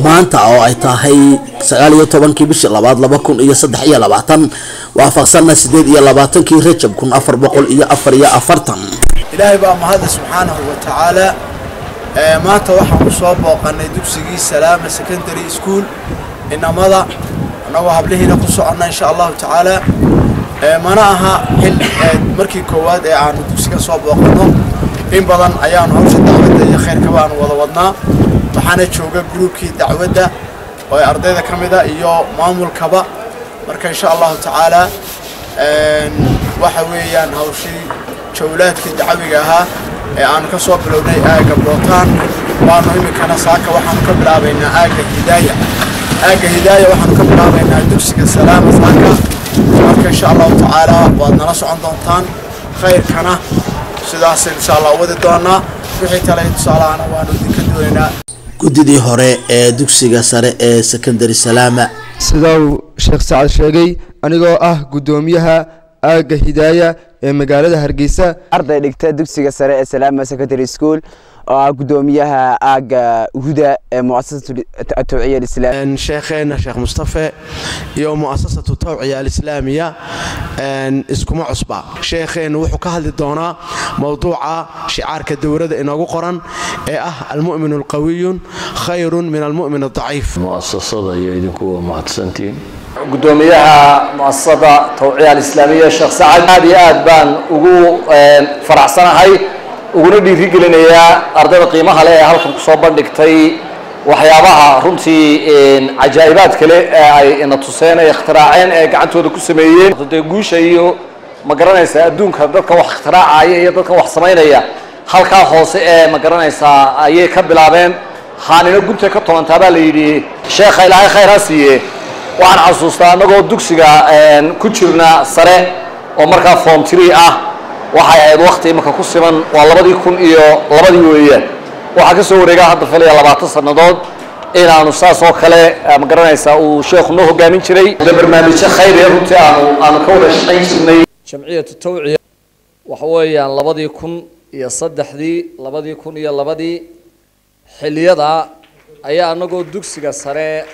Maanta oo ay tahay 19-kii bishii labaad 2023, waafaqsanna 28-kii Rajab 1444. Ilaahay baa mahadle subxaanahu wa tacaala. Maanta waxaan ku soo booqannay dugsigii Salaama Secondary School, inamada, annagoo hablihiina ku soconna insha Allahu tacaala. Mana aha xil markii koowaad ee aanu dugsiga soo booqanno, in badan ayaanu hawsha dacwadda iyo khayrkaba aanu wada wadnaa. Waxaana jooga gruubkii dacwadda oo ay ardayda ka mida iyo maamulkaba. Marka insha Allahu tacaala waxa weeyaan hawshii jawlaadkii dacwiga ahaa ee aanu ka soo bilownay aagga Bootaan waanu iminkana saaka waxaanu ka bilaabaynaa aagga Hidaaya. Aagga Hidaaya waxaanu ka bilaabaynaa dugsiga Salaama saaka. Marka insha Allahu tacaala waad nala socon doontaan, khayrkana sidaas insha Allah wadi doonaa. Wixii tale tusaalahana waanu idinka doonaynaa. Guddidii hore ee dugsiga sare ee secondary Salaama. Sida uu Sheekh Sacad sheegay, anigoo ah guddoomiyaha aagga Hidaaya ee magaalada Hargeysa, arday dhigta dugsiga sare ee Salaama Secondary School oo ah guddoomiyaha aagga Huda ee Muasasatu Atawciya Alislaam. Sheekheena Sheekh Mustafe iyo Muasasatu Tawciya Alislaamiya iskuma cusba. Sheekheennu wuxuu ka hadli doonaa mowduuca shicaarka dowladda inoogu qoran ee ah almu'min alqawiyun khayrun min almu'min adaciif. Muasasada iyo idinku waa mahadsantiin. Guddoomiyaha Muasasada Tawciya Alislaamiya Sheekh Sacad, aad iyo aad baan ugu faraxsanahay uguna dhiirigelinayaa ardayda qiimaha leh ee halkan kusoo bandhigtay waxyaabaha runtii cajaa'ibaad kale ee ay ina tuseen, ay ikhtiraaceen, ee gacantooda ku sameeyeen. Dee guusha iyo ma garanaysaa adduunka dadka wax ikhtiraacaya iyo dadka wax samaynaya halkaa hoose ee ma garanaysaa ayay ka bilaabeen. Haanino gunta ka tobantaa baa la yidhi. Sheekha Ilaahay khayr ha siiye. Waxaan xasuustaa annagoo dugsiga ku jirna sare oo markaa form 3 ah, waxay ahayd wakti imika ku siman waa 2002-dii weeyaan. Waxaa ka soo wareegaa hadda filaya 20 sannadood inaanu saas oo kale ma garanaysaa uu sheekhu noo hogaamin jiray de barnaamijyo khayr ee runtii aanu ka wada shaqayn jirnay. Jamciyatu Tawciya waxa weeyaan 2003-dii, 2002-dii xilliyada ayaa anagoo dugsiga sare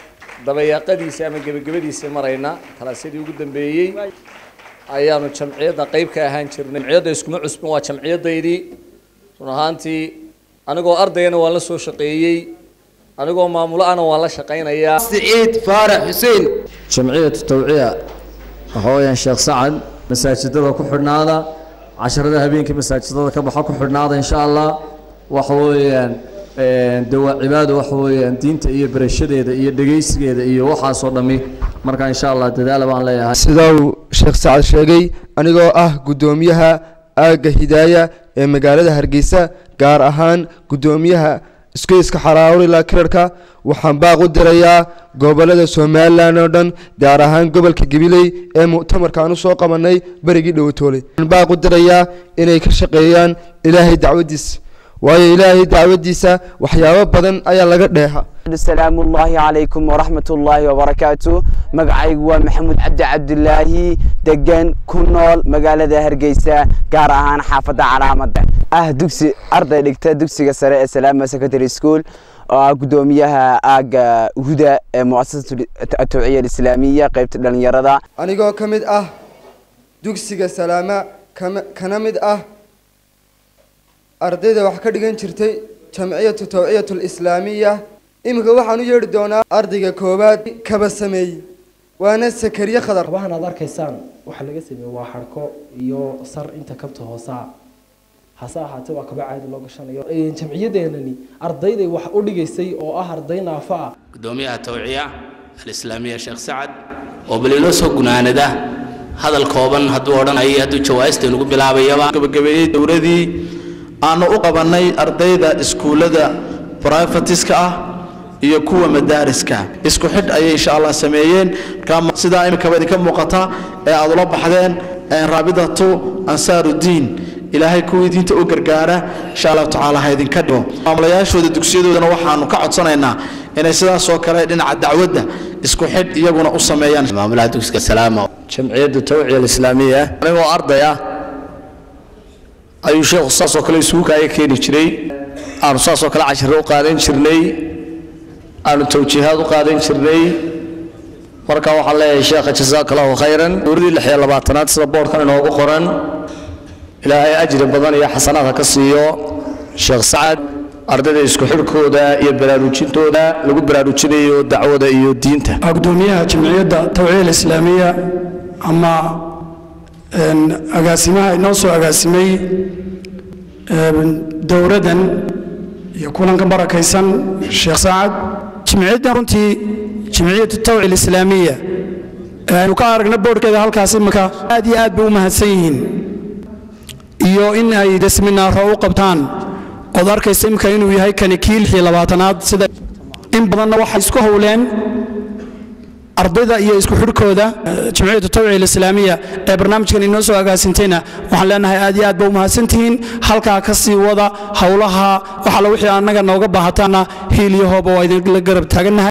dabayaaqadiisa ama gebagabadiisa marayna, kalaasyadii ugu dambeeyey, ayaanu jamciyadda qayb ka ahaan jirnay. Jamciyadda iskuma cusbin, waa jamciyaddaydii run ahaantii. Anigoo ardayana waan la soo shaqeeyey, anigoo maamulo ana waan la shaqaynayaa. Siciid Faarax Xuseen. Jamciyatu Tawciya waxa weeyaan Sheekh Sacad, masaajidada ku xidhnaada, casharada habeenkii masaajidada ka baxa ku xidhnaada insha Allah. Waxa weeyaan de waa cibaado, waxa weeyaan diinta iyo barashadeeda iyo dhegeysigeeda iyo waxaasoo dhammi. Marka insha Allah dadaala baan leeyahay. Sida uu Sheekh Sacad sheegay, anigoo ah guddoomiyaha aagga Hidaaya ee magaalada Hargeysa, gaar ahaan guddoomiyaha isgoyska Xaraawr ilaa Kirarka, waxaan baaq u dirayaa gobolada Somalilan oo dhan, gaar ahaan gobolka Gabiley ee mu'tamarka aan usoo qabanay berigii dhowatooley. Waxaan baaq u dirayaa inay ka shaqeeyaan Ilaahay dacwadiisa, waayo Ilaahay dacwadiisa waxyaabo badan ayaa laga dheeha. Asalaamu ullaahi calaykum waraxmat ullaahi wabarakaatu. Magacaygu waa Maxamuud Cabdi Cabdilaahi, degan ku nool magaalada Hargeysa, gaar ahaan xaafadda Calaamada, ah dugsi arday dhigta dugsiga sare ee Salaama Secondary School oo ah guddoomiyaha aagga Huda ee Muasasatu Atawciya Alislaamiya, qaybta dhalinyarada. Anigoo ka mid ah dugsiga Salaama kana mid ah ardayda wax ka dhigan jirtay Jamciyatu Tawciyatu Alislaamiya, iminka waxaan u yeedhi doonaa ardayga koowaad kaba sameeyey, waana Sakariye Khadar. Kabahan aad arkaysaan waxaa laga sameeyey waa xarko iyo sar inta kabta hoosaa, hase ahaatee waa kaba caadi loo gashanayo. Jamciyaddeenani ardayday wax u dhigaysay oo ah arday naafa ah. Gudoomiyaha Tawciya Alislaamiya Sheekh Sacad oo bal inoo soo gunaanada hadal kooban hadduu odhanayo, hadduu jawaa'ista inugu bilaabayaba. Gabagabeeyey dowladii aanu u qabannay ardayda iskuullada brivatiska ah iyo kuwa madaariska, isku xidh ayay insha Allah sameeyeen. Marka sidaa iminkaba idinka muuqata ee aad ula baxdeen Raabidatu Ansaarudiin, Ilaahay kuwii diinta u gargaara insha Allahu tacaala ha idinka dhigo. Maamulayaashooda dugsiyadoodana waxaanu ka codsanaynaa inay sidaas oo kale dhinaca dacwadda isku xidh iyaguna u sameeyaan. Maamulaha dugsiga Salaama. Jamciyadda Tawciya Alislaamiya anigoo arday ah ayuu sheekhu saas oo kale isugu kaaya keeni jiray, aanu saas oo kale cashiro u qaadan jirnay. Aanu tawjiihaad u qaadan jirnay. Marka waxaan leeyahay sheekha, jazaaka Allahu khayran. Dowradii 26aad sida boodhkan inoogu qoran, Ilaahay ajri badan iyo xasanaad ha ka siiyo Sheekh Sacad ardayda isku xidhkooda iyo baraarujintooda lagu baraarujinayo dacwada iyo diinta. Gudoomiyaha Jamciyadda Tawciya Alislaamiya ama agaasimaha inoo soo agaasimay dowladdan iyo kulankan barakaysan, Sheekh Saacad, jimciyaddan runtii, Jamciyatu Tawciya Alislaamiya aynu ka aragna boodhkeeda halkaas iminka, aad iyo aad bay u mahadsan yihiin iyo in ay desminaaro u qabtaan ood arkaysa imika inuu yahay kani kii 26aad. Sida in badanna waxay isku howleen ardayda iyo isku xidhkooda. Jamciyatu Tawciya Alislaamiya ee barnaamijkan inoo soo agaasintayna waxaan leenahay aad iyo aad ba u mahadsantihiin, halkaa ka sii wada howlaha. Waxalla wixii annaga nooga baahataana hiil iyo hooba waa idinla garab taagannahay.